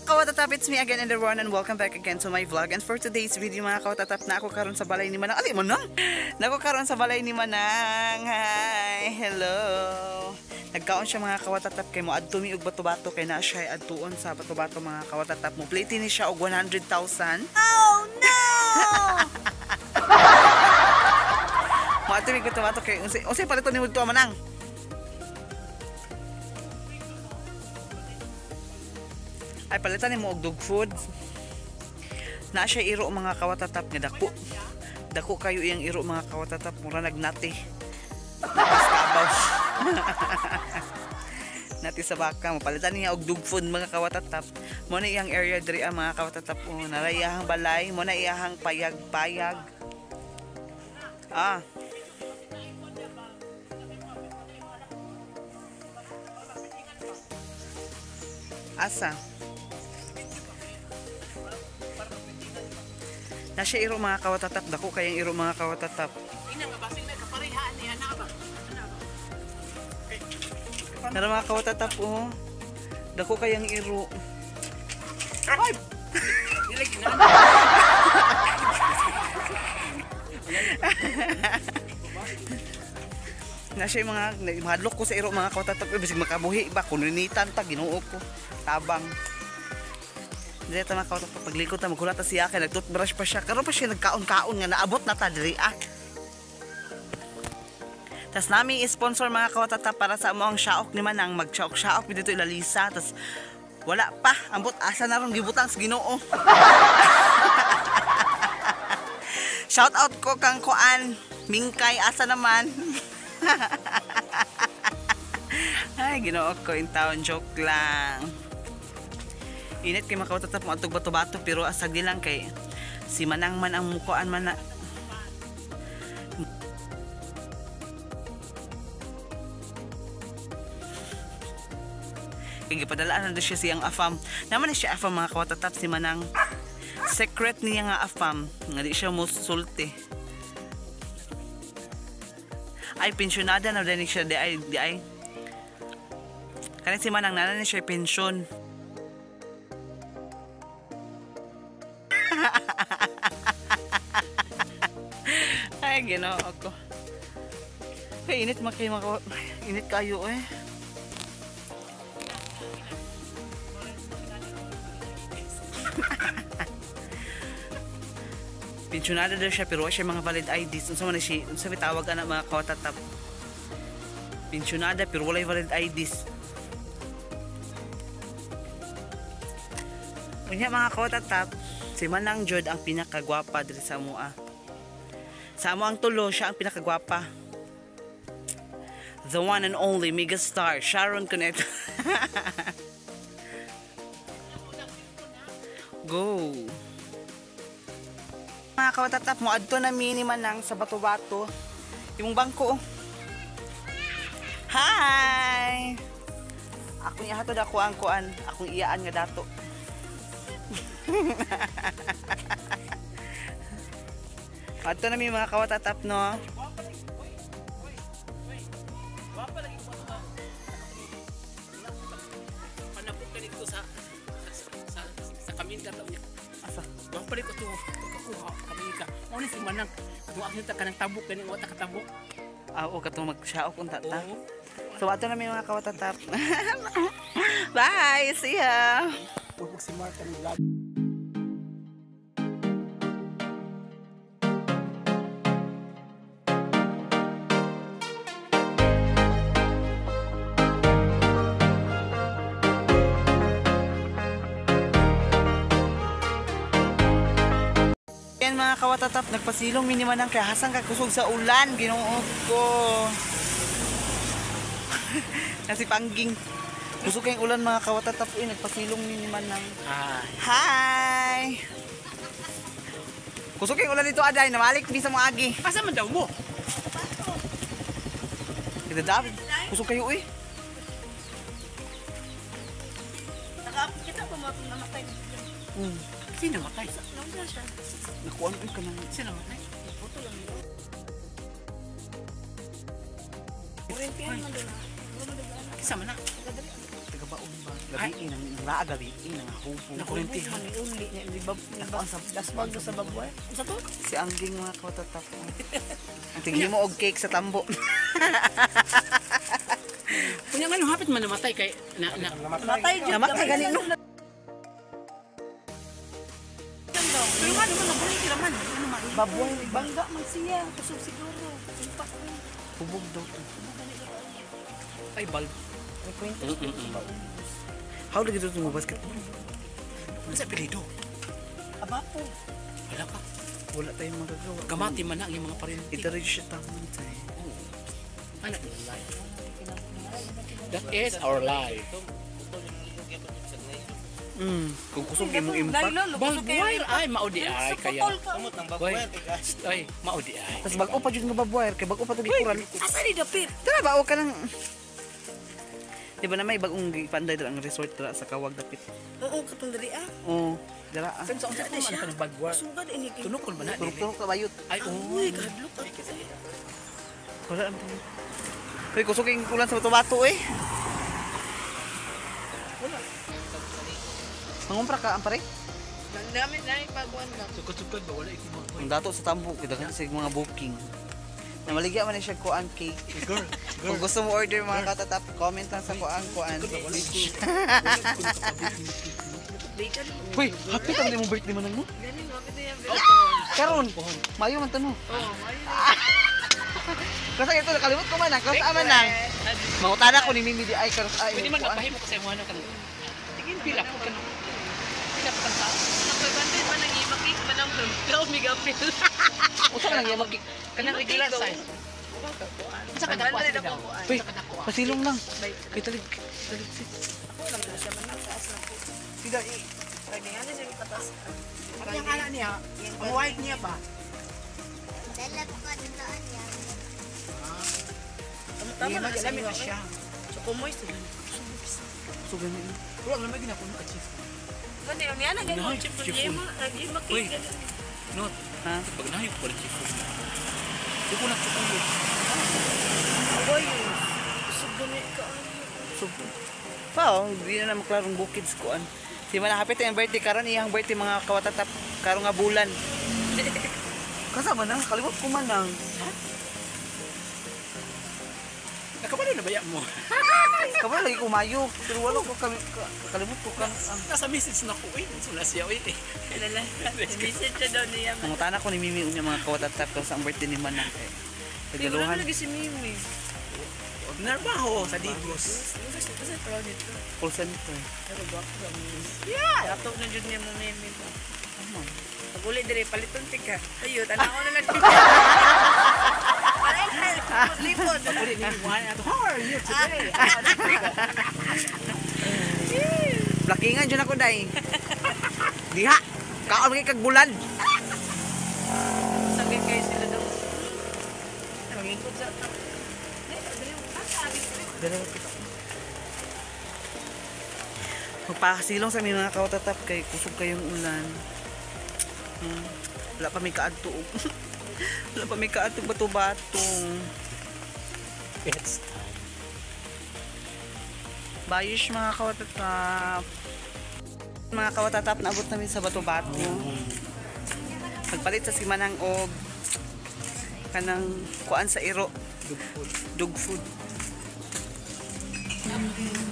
Kawatatap, it's me again in the run and welcome back again to my vlog. And for today's video, mga kawatatap, na ako karon sa balay ni Manang. Ali mo nang? Na ako karon sa balay ni Manang. Hi, hello. Nagkaon siya, mga kawatatap, kay mo adto mi og bato-bato kay na siya adtuon sa bato-bato, mga kawatatap. Mo plate ni siya og 100,000. Oh no! Mo adto mi bato-bato kay unsay palito ni to, Manang? Ay, palitan ni mo og dog food. Na siya iro, mga kawatatap, nga dako. Dako kayo iyang iro, mga kawatatap, mura nagnati. Natiskabaw. Nati sa baka, mapalitan niya og dog food, mga kawatatap. Mo na iyang area diri ang mga kawatatap, oh, narayahang balay, mo na iyahang payag-payag. Ah. Asa? Na siya iro, mga kawatatap, dako kayang iro, mga kawatatap. Ina nga basing na kaparehaan niya na ba? Nara, mga kawatatap, oh. Dako kayang iro. Ay! Dili gina. Na siya mga mahadlok ko sa iro, mga kawatatap, bisag makabuhi ba kununitan ta, Ginoo ko. Tabang. Dili ta, mga kawatatap, paglikot ta maghulat ta siya kay nag-toothbrush pa siya. Karon pa siya nagkaon-kaon nga naabot na ta diri ah. Tas nami sponsor, mga kawatatap, para sa among shaok ni Manang, mag-shaok-shaok mi dito ilalisa. Tas wala pa, ambot asa na ron gibutang sa Ginoo. Shout out ko kang kuan, Mingkay, asa naman. Ay, Ginoo ko in town, joke lang. Init kay mga kawatatap mo atog bato-bato pero asag di lang kay si Manang man ang mukuan man na. Kay gipadalaan na siya siyang afam. Naman na siya afam, mga kawatatap, si Manang. Secret niya nga afam nga di siya mosulti. Ay, pensyonada na din siya di ay di ay. Kani si Manang nana ni siya pensyon. Ay, Ginoo ko. Ay, init man kayo, mga init kayo eh. Pensyonada daw siya pero wala siya mga valid IDs. Unsa man siya, unsa may tawag ana, mga kawatatap? Pensyonada pero walay valid IDs. Unya, mga kawatatap, si Manang Jod ang pinakagwapa diri sa amoa. Sa amo ang tulo, siya ang pinakagwapa. The one and only megastar, Sharon Cuneta. Go! Mga kawatatap, mo adto na mi ni Manang sa bato-bato. Imong bangko. Hi! Akong ihatod ako ang kuan, akong iyaan nga dato. Adto na mi, mga kawatatap, no. Panabot ka dito sa sa kaminda ta niya. Asa? Wa pa ko to kakuha kaminda. Mo ni si Manang katong akita ka ng tabok kani wa ta katabok. Ah, o katong magshaok unta ta. So adto na mi, mga kawatatap. Bye, see ya. Ug si Mark ang vlog. Yan, mga kawatatap, nagpasilong mi ni Manang kay hasang kakusog sa ulan, Ginoo ko. Nasi pangging. Kusog kayong ulan, mga kawatatap, uy, nagpasilong mi ni Manang. Hi. Hi. Kusog kayong ulan dito, aday, namalik mi sa mga agi. Asa man daw mo? Kita kusog kayo uy. Nakaapit kita pa mo namatay. Sino matay? Namatay siya. Nakuan uy kanang Sino matay? Puto lang yun. Kurintihan man doon. Kisa man na. Taga Baon ba? Gabi nang naa gabi nang hubog. Nakurintihan. Uli niya di ba? Dasmag sa baboy. Sa to? Si Angging mga kawatatap. Ang tingin mo og cake sa tambo. Kunya nga hapit man namatay kay na na Namatay jud. Namatay gani no. Pero nga naman nabuhay sila man. Ano man? Baboy Bangga man siya, kusog siguro. Impak. hubog daw to. Ay bulb. May kwento. How lagi to mo basketball? Ano sa apelyido? Abapo. Wala ka. Wala tayong magagawa. Gamati man na ang iyong mga parente. Ito rin siya tamon tayo. Anak ng life. That is our life. Kung kusog imong impact. Bulb wire ay maudi ay kaya. Kaya. Ay, maudi ay. Tas bag-o pa jud nga babuwire kay bag-o pa to gikuran. Asa ni dapit? Tara ba o ka nang Di ba na may bagong gipanday dira ang resort dira sa Kawag dapit. Oo, katong diri ah. Oo, dira ah. Sa unsa pa man kanang bulb wire? Sugad ini kay. Tunokon ba na dili? Turok-turok ka bayot. Ay oh. Uy, kahadlok ah. Wala ang tingin. Uy, kusog yung ulan sa bato-bato eh. Wala. Mangumpra ka, ampare? Namin na ipaguan ba. Sukad-sukad ba wala ikaw mga Ang dato sa tambo, kita kasi mga booking. Namaligya man na siya kuan cake. girl. Kung gusto mo order mga katatap, comment lang sa kuan kuan. Bacon. Uy, happy ka mo birthday man mo? Ganin mo kita yan. Karon, mayo man tano. Oh, mayo. Kasi ito nakalimot ko man ah, kasi aman nang. Mangutana ko ni Mimi di ay karos ay. Pwede man magpahimo ko sa imo ano kanang. Tingin pila ko kanang. Pila ko kanang tao. Nagbantay pa nang ima cake man ang daw migapil. Usa man ang yamag Kanang regular size. Unsa ka dako Bantay daw? na ko. Uy, Unsa ka dako? pasilong lang. Kay talig, talig si. Ako lang na siya man taas na po. Sida i. Pwede nga na siya patas. Ang yung ala niya, ang white niya ba? Dala ko daan yan. Tama na Lamin na siya. So kumoy sila. So gani. Wala naman ginapuno ka chief. Gani ang yana gani Nay, chip chiffon. ima ima Uy. cake. Not. Ha? Pag nahay ko pala chief. Di ko na chukulo. Oy. Usog gani ka. So pa, oh, di na naman klarong bukids kuan. Si man hapit ang birthday karon iyang birthday mga kawatatap karon nga bulan. Kasama na, kalimot ko man lang. Nakabalo na ba mo? Kabalo lagi ko mayo, pero wala ko kami kalimot ko kan. Ang Nasa message na ko eh. Sula siya eh. Lala. Message siya daw niya. Mangutana ko ni Mimi unya mga kawatatap kung sa ang birthday ni Manang kay. Di ko Tagaluhan lagi si Mimi. Narbaho sa Digos. Kasi kasi proud nito. call center. Pero gwapo ra mo. Yeah, ato na jud niya mo Mimi pa. Ano? Pag uli dire paliton tika. Ayo, tanaw na lang. Lipod. Uli ni Juan ato. How are you today? Blakingan dyan ako day. Diha. Kaon kay kag bulan. Sabi kayo sila daw. Magingkod sa Dalawa kita. Magpasilong sa aming mga kawatatap kay kusog kayong ulan. Wala pa may kaadto. Wala pa may kaadto bato-bato. It's time. Bayish mga kawatatap. Mga kawatatap, naabot namin sa bato-bato. Nagpalit sa simanang og kanang kuan sa iro. Dog food. Dog food.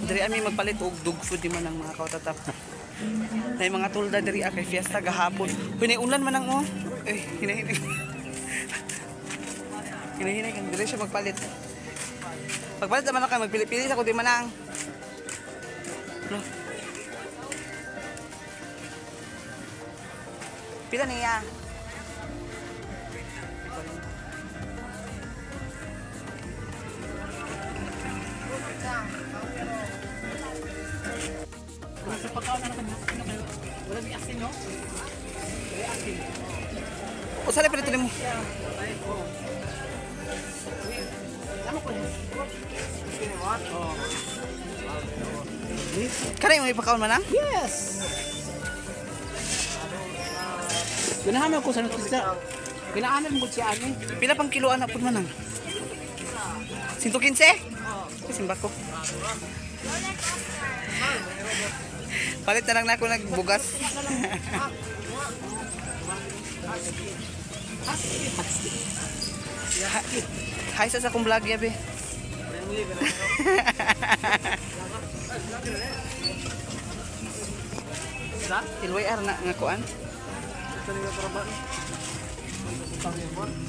Diri ami magpalit og dog food di man ang mga kawatatap. Nay mga tulda diri ah, kay fiesta gahapon. Huy ulan man ang oh. Eh hinahinay. Hinahinay kang diri siya magpalit. Pagpalit naman ako magpili-pili sa ko di man ang. Lo. Pila niya? Sa pagkaon ano ano kayo? Wala may asin no? Wala asin. Usale pa dito nimo. Tama ko ni. Oh. Kani mo ipakaon man ang? Yes. Ganahan ako sa nutisa. Ganahan mo siya ani. Pila pang kilo anak pud man ang? 115? Simba ko. Palit na lang na ako nagbugas. Hi sa akong vlog yabi. LYR na nga kuan.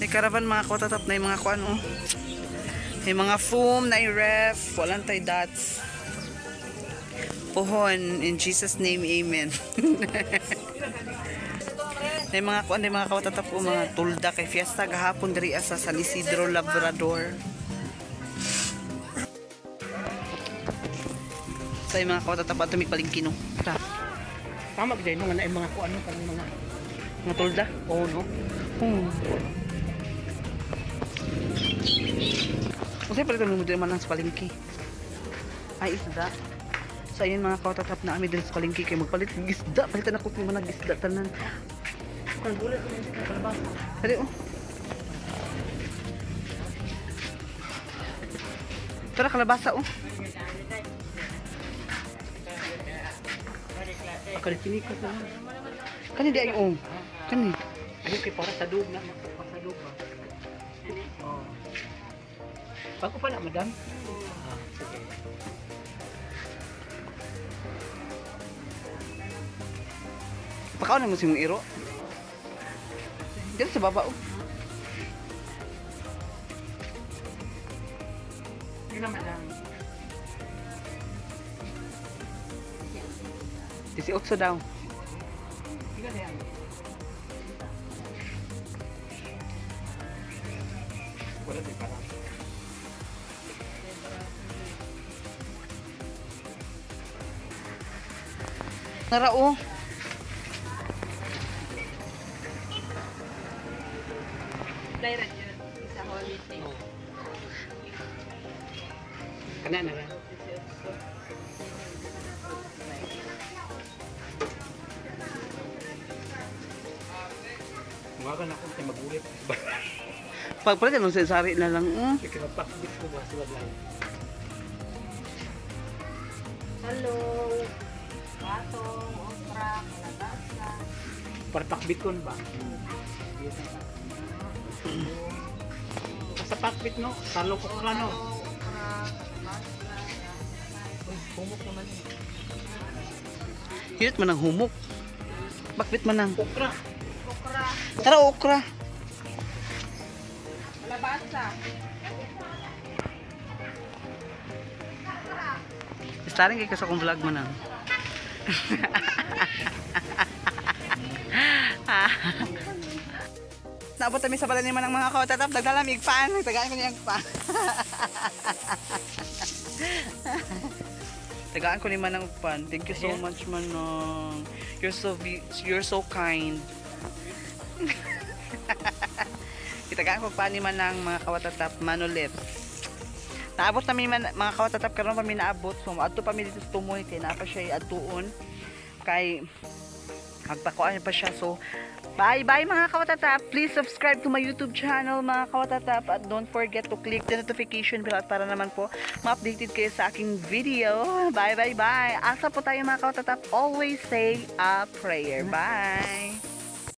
May caravan mga kawatatap na yung mga kuan oh. May mga foam na ref, walang tay dots. Pohon, in Jesus name, amen. May mga kuan, may mga kawatatap po, mga tulda kay fiesta gahapon diri sa San Isidro Labrador. Sa mga kawatatap ato may palengke no. Ta. Tama gid no nga na mga kuan no kanang mga Mga tulda. oh no. Kasi pala mo diri man lang sa palengke. Ay, isda. So ayun mga kawatatap na ami diri sa palengke kay magpalit ng isda. Palitan ako ng mga isda tanan. Kan bulat ko sa kalabasa. Dali oh. Tara kalabasa oh. Akal pinikot na lang. Kani di ay oh. Kani. Ayo kay para sa dug na para sa dug ba. Oh. Bago pa na madam. Ah, sige. Pakaon mo si mong iro. Dito sa baba oh. Yun na madam. 18 daw. Tiga na yan. Wala di para. Nara oh. Kana na lang. Mga na akong tayo magulit. Pagpalit mo sa sari na lang oh. Kaya mapakbit ko ba sa balay. Talong, patong, okra, kalabasa. Para pakbiton ba? Sa pakbit no, talong okra no. Uy, humok naman eh. Hirot man ang humok. Bakbit man ang Okra. Okra, Tara okra. kalabasa. Starring kay ka sa akong vlog man ang. Naabot kami sa balay naman ng mga kawatatap. Naglalamig pan. Nagtagaan ko niyang pan. Tagaan ko ni Manang pan. Thank you so much, Manang. You're so kind. Itagaan ko pa ni Manang mga kawatatap Manolet. Naabot na mi man, mga kawatatap karon pa mi naabot. So adto pa mi dito sa Tumoy kay naa pa siya adtuon kay magpakuan pa siya. So bye bye mga kawatatap. Please subscribe to my YouTube channel mga kawatatap at don't forget to click the notification bell at para naman po ma-updated kayo sa aking video. Bye bye bye. Asa po tayo mga kawatatap. Always say a prayer. Bye.